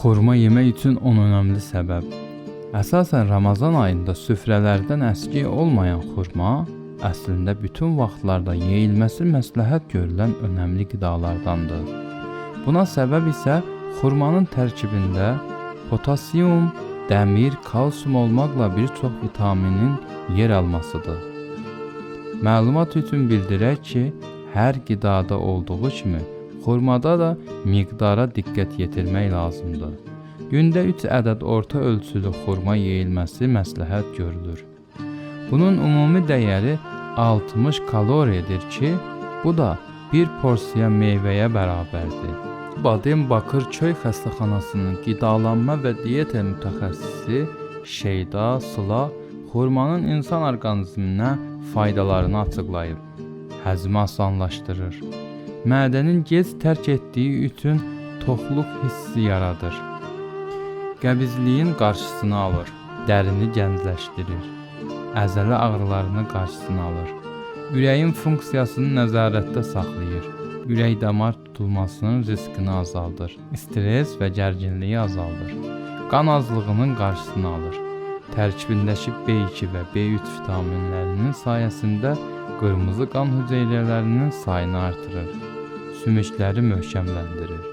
Xurma yemək üçün 10 önəmli səbəb. Əsasən Ramazan ayında süfrələrdən əskik olmayan xurma əslində bütün vaxtlarda yeyilməsi məsləhət görülən önəmli qidalardandır. Buna səbəb isə xurmanın tərkibində potasium, dəmir, kalsium olmaqla bir çox vitaminin yer almasıdır. Məlumat üçün bildirək ki, hər qidada olduğu kimi xurmada da miqdara diqqət yetirmək lazımdır. Gündə 3 ədəd orta ölçülü xurma yeyilməsi məsləhət görülür. Bunun ümumi dəyəri 60 kaloridir ki, bu da bir porsiya meyvəyə bərabərdir. Badem Bakırköy xəstəxanasının qidalanma və diyeta mütəxəssisi Şeyda Sıla xurmanın insan orqanizminə faydalarını açıqlayıb. Həzmi asanlaşdırır. Mədənin gec tərk etdiyi üçün toxluq hissi yaradır. Qəbizliyin qarşısını alır. Dərini gəncləşdirir. Əzələ ağrılarının qarşısını alır. Ürəyin funksiyasını nəzarətdə saxlayır. Ürək-damar tutulmasının riskini azaldır. Stres və gərginliyi azaldır. Qan azlığının qarşısını alır. Tərkibindəki B2 və B3 vitaminlərinin sayəsində qırmızı qan hüceyrələrinin sayını artırır. Sümükləri möhkəmləndirir.